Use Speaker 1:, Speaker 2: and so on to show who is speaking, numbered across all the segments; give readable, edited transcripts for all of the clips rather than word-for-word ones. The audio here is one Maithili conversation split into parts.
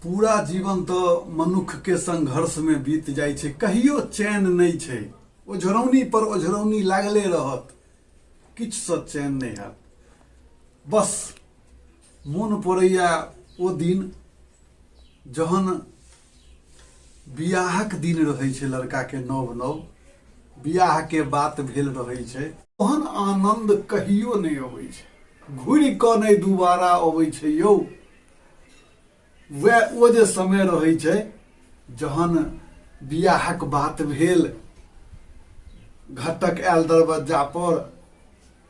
Speaker 1: पूरा जीवन तऽ मनुक्खके संघर्षमे बीत जाइ छै, कहियो चैन नहि छै। ओझरौनी पर ओझरौनी लागले रहत, किछुसँ चैन नहि हैत। बस मोन पड़ैया ओ दिन जहन बियाहक दिन रहै छै, लड़काके नव नव बियाहके बात भेल रहै छै, ओहन आनन्द कहियो नहि अबै छै, घुरि कऽ नहि दुबारा अबै छै यौ। वएह ओ जे समय रहै छै जहन बियाहक बात भेल, घटक आयल दरबज्जा पर,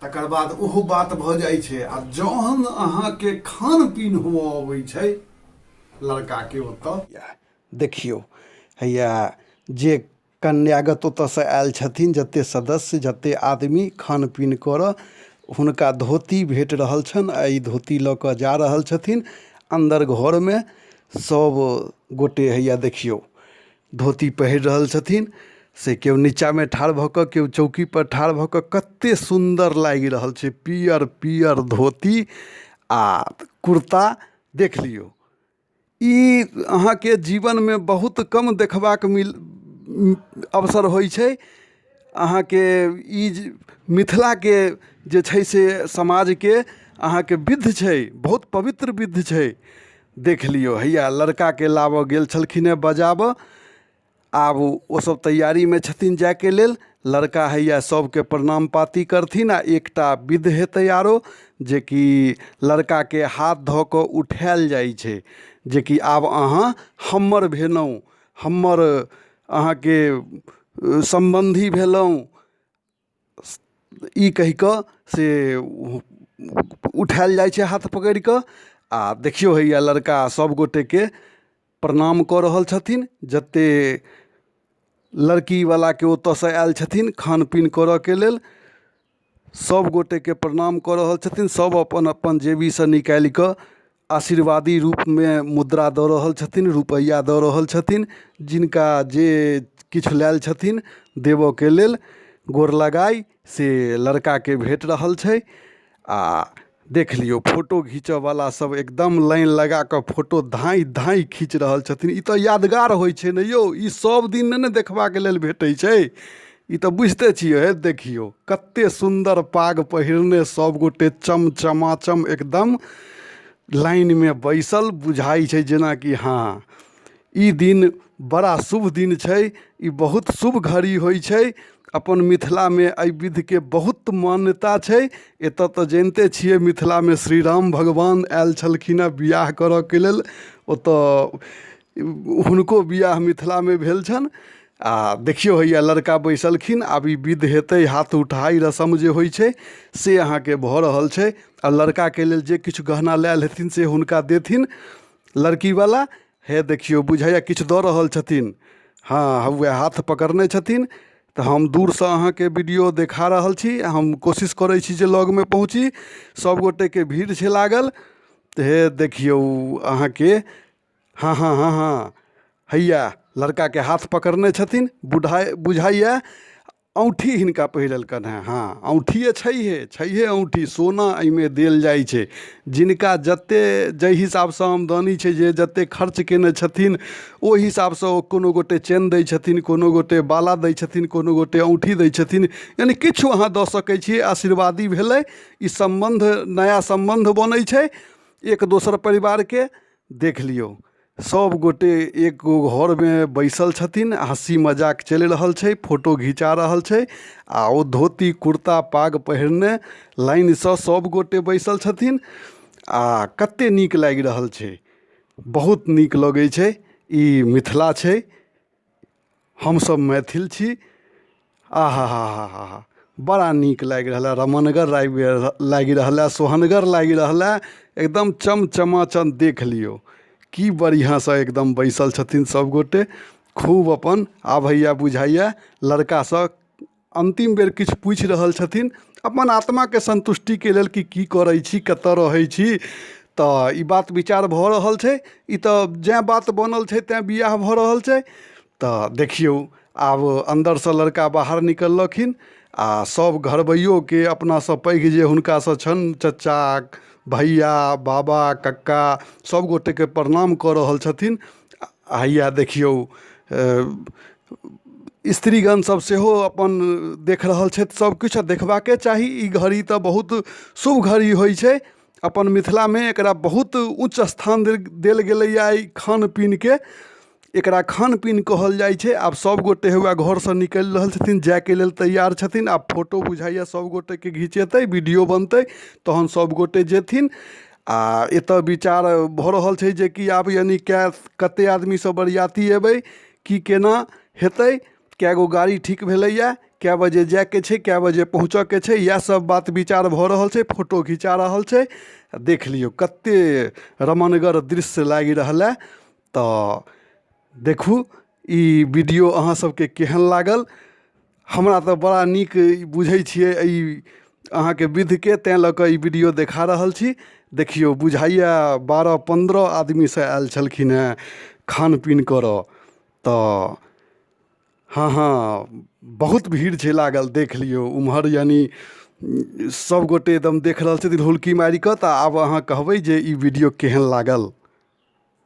Speaker 1: तकर बाद ओहो बात भऽ जाइ छै। आ जहन अहाँके खान पीन हुअ अबै छै लड़काके ओतऽ, देखियौ हैया जे कन्यागत ओतऽसँ आयल छथिन, जते सदस्य जते आदमी खान पीन करऽ हुनका धोती भेट रहल छनि आ ई धोती लऽ कऽ जा रहल छथिन अन्दर घरमे। सब गोटे हैया देखियौ धोती पहिर रहल छथिन, से केओ नीचामे ठाढ़ भऽ कऽ, केओ चौकीपर ठाढ़ भऽ कऽ। कते सुन्दर लागि रहल छै पियर पियर धोती आ कुर्ता। देख लियौ, ई अहाँके जीवनमे बहुत कम देखबाक मिल अवसर होइ छै। अहाँके ई जे मिथिलाके जे छै से समाजके अहाँके विध छै, बहुत पवित्र विध छै। देख लियौ, हैया लड़काके लाबऽ गेल छलखिन हेँ बजाबऽ। आब ओ सब तैयारीमे छथिन जाइके लेल। लड़का हैया सबके प्रणाम पाती करथिन आ एकटा विध हेतै आरो, जेकि लड़काके हाथ धऽ कऽ उठायल जाइ छै, जेकि आब अहाँ हमर भेलहुँ, हमर अहाँके सम्बन्धी भेलहुँ। ई कहि कऽ से उठायल जाइ छै हाथ पकड़ि कऽ। आ देखियौ, हैया लड़का सब गोटेके प्रणाम कऽ रहल छथिन, जते लड़कीवलाके ओतऽसँ आयल छथिन खान पीन करऽके लेल, सब गोटेके प्रणाम कऽ रहल छथिन। सब अपन अपन जेबीसँ निकालि कऽ आशीर्वादी रूपमे मुद्रा दऽ रहल छथिन, रुपैआ दऽ रहल छथिन। जिनका जे किछु लायल छथिन देबऽके लेल गोर लगाइ, से लड़काके भेट रहल छै। आ देख लियौ, फोटो घिचऽवला सब एकदम लाइन लगा कऽ फोटो धाँइ धाँइ खीच रहल छथिन। ई तऽ यादगार होइ छै ने यौ, ई सब दिन नहि ने देखबाके लेल भेटै छै, ई तऽ बुझिते छियै। हे देखियौ, कते सुन्दर पाग पहिरने सब गोटे चम चमाचम एकदम लाइनमे बैसल, बुझाइ छै जेनाकि हँ ई दिन बड़ा शुभ दिन छै, ई बहुत शुभ घड़ी होइ छै। अपन मिथिलामे एहि विधके बहुत मान्यता छै। एतऽ तऽ जनिते छियै, मिथिलामे श्री राम भगवान आयल छलखिन हँ बियाह करऽके लेल, ओतऽ हुनको बियाह मिथिलामे भेल छनि। आ देखियौ, हैया लड़का बैसलखिन। आब ई विध हेतै, हाथ उठाइ रस्म जे होइ छै से अहाँके भऽ रहल छै। आ लड़काके लेल जे किछु गहना लायल हेथिन से हुनका देथिन लड़कीवला। हे देखियौ, बुझाइए किछु दऽ रहल छथिन। हँ, हौवे हाथ पकड़ने छथिन। तऽ हम दूरसँ अहाँके वीडियो देखा रहल छी, हम कोशिश करै छी जे लगमे पहुँची। सभगोटेके भीड़ छै लागल। तऽ हे देखियौ अहाँके, हँ हँ हँ हँ हैया लड़काके हाथ पकड़ने छथिन। बुढ़ाइ बुझाइए औँठी हिनका पहिरेलकनि हेँ। हँ, औँठिए छैहे, छैहे औँठी। सोना एहिमे देल जाइ छै। जिनका जतेक जाहि हिसाबसँ आमदनी छै, जे जतेक खर्च कयने छथिन, ओहि हिसाबसँ ओ कोनो गोटे चेन दै छथिन, कोनो गोटे बाला दै छथिन, कोनो गोटे औँठी दै छथिन, यानि किछु अहाँ दऽ सकै छी। आशीर्वादी भेलै ई सम्बन्ध, नया सम्बन्ध बनै छै एक दोसर परिवारके। देख लियौ, सब गोटे एक गो घरमे बैसल छथिन, हँसी मजाक चलि रहल छै, फोटो घिचा रहल छै। आ ओ धोती कुर्ता पाग पहिरने लाइनसँ सब गोटे बैसल छथिन। आ कते नीक लागि रहल छै, बहुत नीक लगै छै। ई मिथिला छै, हमसब मैथिल छी। आहाहाहाहा, बड़ा नीक लागि रहल है, रमणगर लागि रहल है, सोहनगर लागि रहल है, एकदम चम चमाचम। देख लियौ, की बढ़िआँसँ एकदम बैसल छथिन सब गोटे खूब अपन। आब हैया बुझाइए लड़कासँ अन्तिम बेर किछु पूछि रहल छथिन अपन आत्माके सन्तुष्टिके लेल कि की करै छी, कतऽ रहै छी। तऽ ई बात विचार भऽ रहल छै। ई तऽ जैँ बात बनल छै तैँ बियाह भऽ रहल छै। तऽ देखियौ, आब अन्दरसँ लड़का बाहर निकललखिन आ सभ घरबैयोके, अपनासँ पैघ जे हुनकासँ छनि, चचा भैया बाबा कक्का सब गोटे के प्रणाम क रहल छथिन। हैया देखियो स्त्रीगण सब सेहो अपन देख रहल छथि सब किछ देखबा के चाही इ घड़ी त बहुत शुभ घड़ी होय छै। अपन मिथिला में एकरा बहुत उच्च स्थान देल गेले या इ खान-पीन के एकरा खान-पीन कहल जाय छै। आब सब गोटे होवा घर से निकल रहल छथिन जाय के लेल तैयार छथिन। आब फोटो बुझाय ये सब गोटे के घिचेते वीडियो बनते तहन सब गोटे जेथिन। आ एता विचार भ रहल छै जे की आब यानी कते आदमी सब बरियाती एबे की केना हेते कै गो गाड़ी ठीक भेले या कै बजे जाय के छै कै बजे पहुंचे के छै या सब बात विचार भ रहल छै फोटो घिंचा रहल छै देख लियो कते रमणगर दृश्य लाग रहल है। त देखू इ वीडियो अहां सबके केहन लागल हमरा त बड़ा निक बुझे छिये इ अहां के विध के ते ल के इ वीडियो देखा रहल छी। देखियो बुझाय 12-15 आदमी से आयल छलखिन हे खान-पीन करऽ त हां-हां बहुत भीड़ छै लागल देख लियो उम्हर यानी सब गोटे एकदम देख रहल छथिन हुलकी मार के त आब अहां कहबे जे इ वीडियो केहन लागल।